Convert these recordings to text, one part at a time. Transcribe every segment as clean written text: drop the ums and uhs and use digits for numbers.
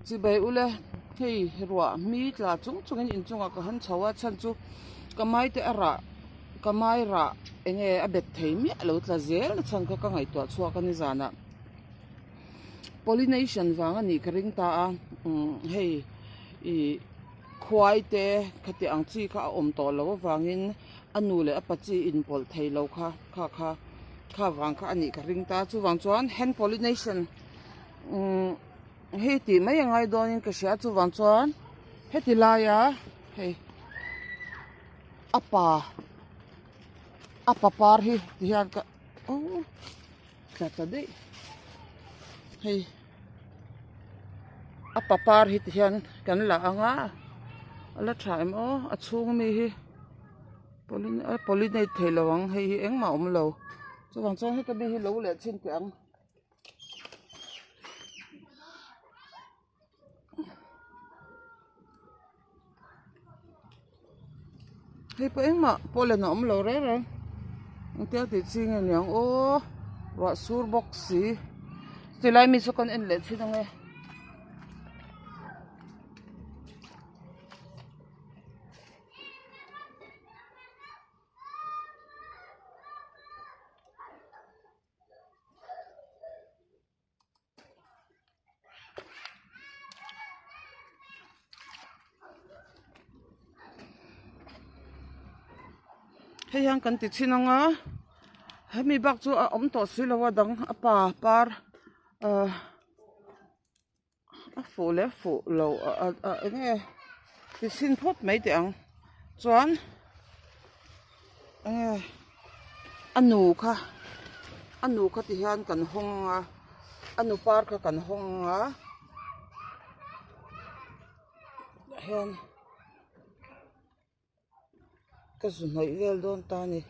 Chibai ule hei ruah mi tla chung chungin inchungah ka han chho a chhan chu ka mai te a rah ka mai rah eng nge a bet thei miah lo tla zel na chhan kha ka ngaihtuah chhuak a ni zanah pollination vang a nih ka ring ta a umm hei ih khuai te khati ang chi kha a awm tawh loh avangin a nu leh a pa chi inpawlh thei lo kha kha kha kha vang kha a nih ka ring ta chuvang chuan hand pollination umm hei tih mai a ngai dawnin ka hria chuvang chuan heti laia hei a pa a pa par hi ti hian ka aww tla ta daih hei a pa par hi ti hian kan la ang a a la tha em aw a chhung ami hi a pollinate thei lo ang hei hi engmah a awm lo chuvang chuan heta mi hi lo leh chhin teh ang. Hei pawh engmah pollen a awm lo reng reng engtia tih chi nge niang aw ruah sur bawk si chulai mi saw kan en leh thin ang e. Hei hian kan ti chhin ang a hemi bak chu a awm tawh si lo a dang a pa par ahh a fuh leh fuh lo ah eng nge ti chhin phawt mai teh ang chuan eng nge a nu kha a nu kha ti hian kan hawng ang a a nu par kha kan hawng ang a hian. Ka zu hnawih vel dawn ta a ni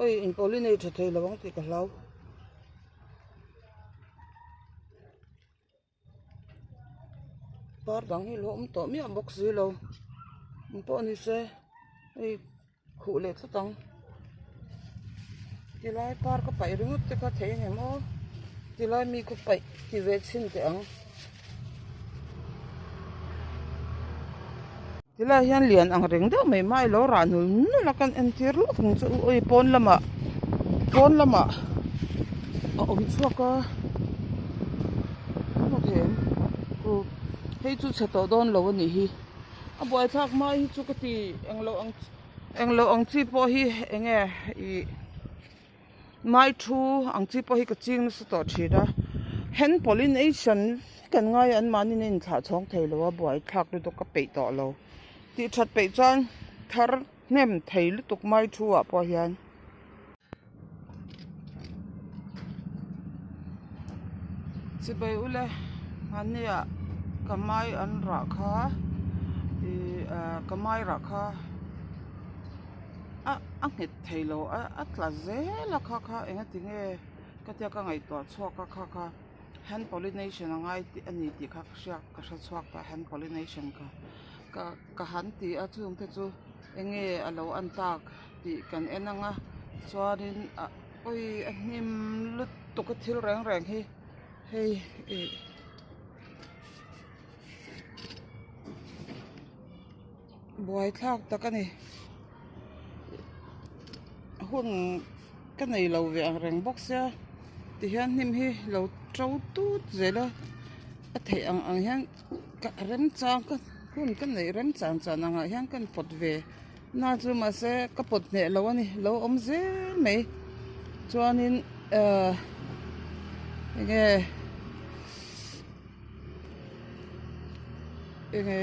oi in pollinate tha thei lo ang tih ka hlau par dang hi lo awm tawh miah bawk si lo eng pawh ni se hei khuh leh tlat ang tilai par ka paih ringawt te kha thei ang em aw tilai mi khaw paih ti ve chhin teh ang. Tilai hian lian ang reng deuh mai mai lo rah nul nul a kan entir lawk ang chu ui pawn lamah pawn lamah a awm chhuak a hmu thei em u hei chu chhe tawh dawn lo a nih hi a buaithlak mai hi chu ka ti englo ang englo ang chi pawh hi enge ih. Mai thu ang chi pawh hi ka ching nasa tawh thin a hand pollination kan ngai a anmahni in a inthlah chhawng thei lo a buaithlak lutuk ka peih tawh lo tih that peih chuan thar hnem thei lutuk mai thu ah pawh hian. Chibai ule hmania ka mai an rah kha ih ah ka mai rah kha a a nghet thei lo a a tla zel a kha kha eng ati nge ka tia ka ngaihtuah chhuak a kha kha hand pollination a ngai tih a ni tih kha ka hriat ka hre chhuak ta hand pollination kha ka ka han ti a chung te chu eng nge a lo an tak tih kan en ang a chuanin ah awi a hnim lutuk a thil reng reng hi hei ih. Buaithlak tak a ni hun ka nei lo ve ang reng bawk sia tihian hnim hi lo to tut zel a a theih ang ang hian ka remchang ka hun ka neih remchang chan ang ah hian ka pawt ve na chu mahse ka pawt hneh lo a ni lo awm zel mai chuanin ahh enge. Enge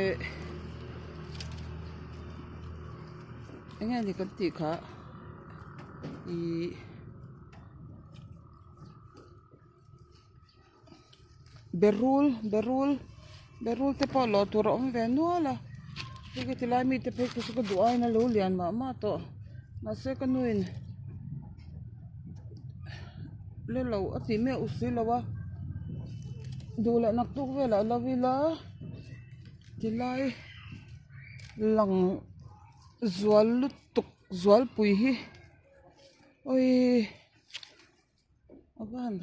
enge ni kan tih kha ihh berul berul berul te pawh lawh tur a awm ve nual a hei ka ti lai mite phei kha chu ka duh aiin a lo lian mah mah tawh mahse ka nuin la lo a ti meuh si lo a duh leh naktuk velah lo ila tilai lang zual lutuk zualpui hi awii a van.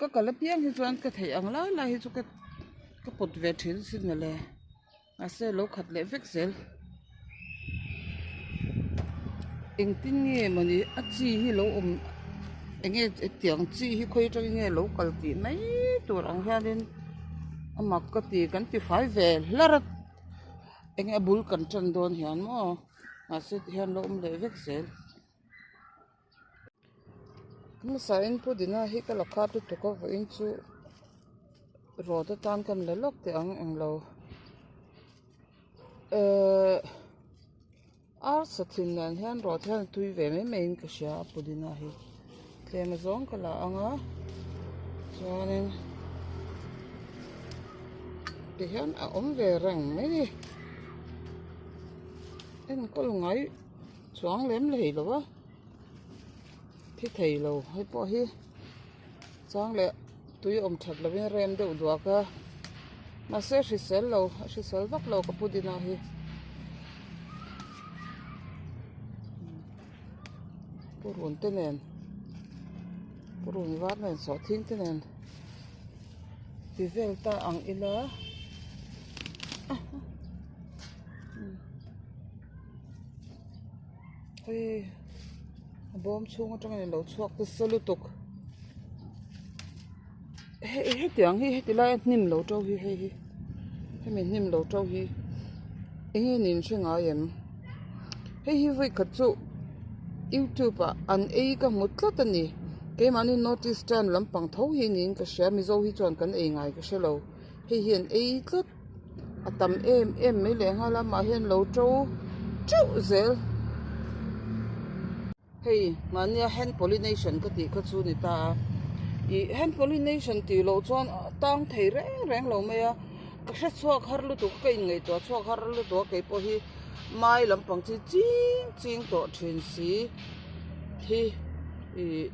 Ka kal apiang hi chuan ka theih ang lai lai hi chu ka ka pawt ve thin sin mawle mahse lo khat leh vek zel. Engtin nge mawni a chi hi lo awm eng nge hetiang chi hi khawi atangin nge lo kal tih mai tur ang hianin a mak ka ti kan ti fai ve hlar a eng nge a bul kan tan dawn hian maw mahse tihian lo awm leh vek zel. Hmasa in pudina hi ka la khat lutuk a vawiin chu rawt atan kan la lawk teh ang englo ehh arsa thin nen hian rawt hian a tui ve mai mai in ka hria a pudina hi tlem azawng ka la ang a chuanin tihian a awm ve reng mai a ni enkawl ngai chuang lem lei lo a thi thei lo hei pawh hi chang leh tui awm that lovin rem deuh duak a mahse hrisel lo a hrisel vak lo ka pudina hi purun te nen purun var nen sawhthing te nen ti vel ta ang ila. Hei a bawm chhung atangin alo chhuak nasa lutuk hei hetiang hi heti laia hnim lo to hi hei hi hemi hnim lo to hi eng nge niin hre ngai em hei hi vawi khat chu youtube ah an ei ka hmu tlat a ni keimahni north eastern lampang tho hi niin ka hria mizo hi chuan kan ei ngai ka hrelo hei hi an ei tlat. A tam em em mai leh nghal a amah hian lo to teuh zel hei mahnia hand pollination ka tih kha chu ni ta a ih hand pollination tih loh chuan a tang thei reng reng lo mai a ka hre chhuak har lutuk ka inngaihtuah chhuak har lutuk a keipawh hi mai lampang chi ching ching tawh thin si hi ih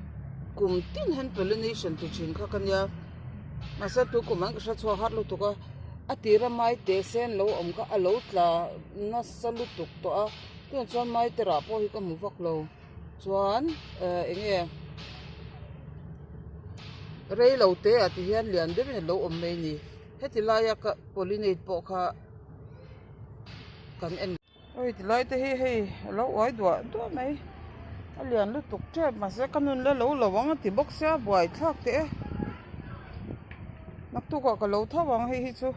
kum tin hand pollination ti thin kha ka nia mahse tu kum an ka hre chhuak har lutuk a. A tira mai teh sen lo awm kha a lo tla nasa lutuk tawh a tunah chuan mai te rah pawh hi ka hmu vak lo chuan eh eng nge rei lo te ah ti hian lian deuhin a lo awm mai a ni heti laia ka pollinate pawh kha kan en. Hei ti lai te hi hei a lo uai duah duah mai a lian lutuk tep mahse ka nun la lo lo ang a ti bawk sia buai thlak teh e naktuk ah ka lo tho ang hei hi chu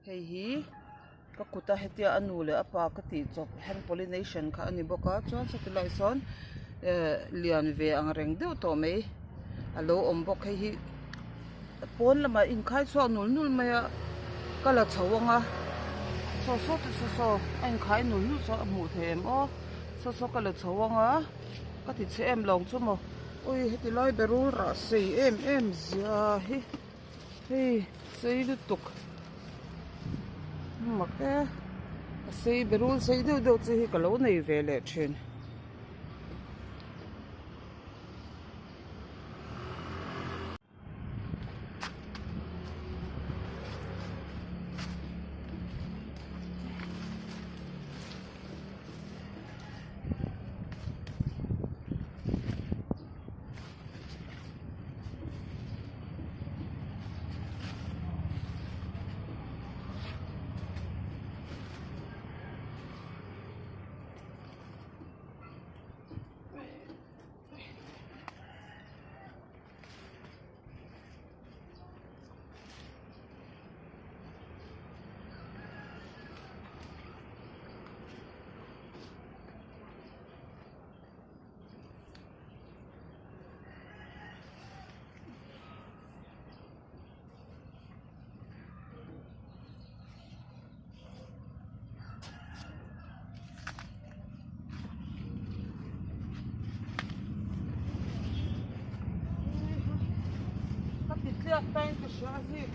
hei hi ka kut a hetia a nu leh a pa ka tih chawp hand pollination kha a ni bawk a chuan sawti lai sawn eh lian ve ang reng deuh tawh mai a lo awm bawk hei hi. Pawn lamah inkhai chhuak nul nul mai a ka la chho ang a saw saw te saw saw a inkhai nul nul saw a hmuh theih em aw saw saw ka la chho ang a ka ti chhe em lo ang chu maw ui heti lai berul rah sei em em zia hi hei sei lutuk mak e a sei berul sei deuh deuh chu hi ka lo nei ve leh thin. Ka ti tliak ta in ka hria a zik.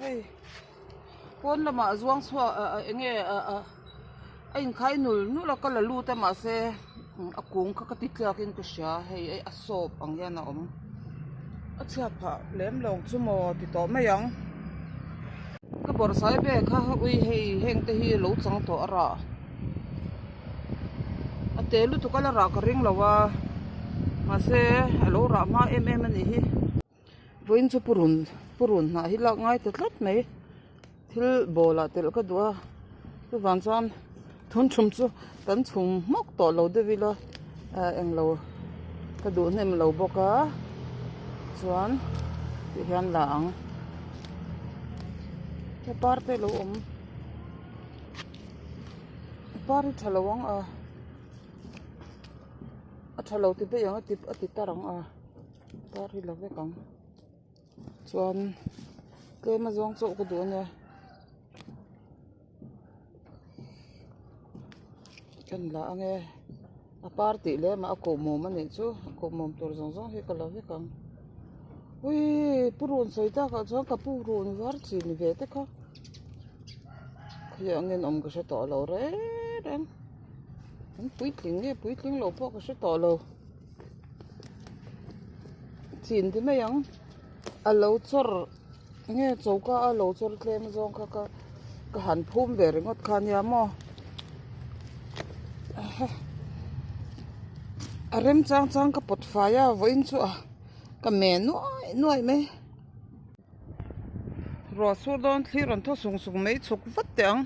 Hei pawn lamah zuang chhuak ah eng nge ah ah a inkhai nul nul a ka la lut a mahse a kung kha ka ti tliak in ka hria hei a sawp ang hian a awm a chhiat phah lem lo chu maw ti tawh mai ang ka bawrhsai ve kha ui hei heng te hi lo chang tawh a rah a te lutuk a la rah ka ring lo a mahse a lo rah hma em em a nih hi. Vawiin chu purun purun hnah hi lak ngai ta tlat mai thil ball ah telh ka duh a chuvang chuan thun thum chu kan chhum hmawk tawh lo deuh ila ah englo ka duh hnem lo bawk a chuan ti hian la ang he par te alo awm par hi tha lo ang a a tha lo ti daih ang a ti tar ang a. Par hi la vek ang chuan tlem a zawng chauh ka duh a nia kan la ang e a par tih lem ah a koh mawm a nih chu a koh mawm tur zawng zawng hi ka la vek ang uii pu run sawi tak ah chuan ka pu run var chi ni ve te kha khawiah angin awm ka hre tawh lo reng reng an puitling nge puitling lo pawh ka hre tawh lo. Chin ti mai ang a lo chawr nge choka a lo chawr tlem zawng kha ka ka han phum ve ringawt kha ania maw a rem chang chang ka pawt fai a vawiin chu a ka me nuai nuai mai ruah sur dawn thlir an thaw sung sung mai chhuk vat teh ang.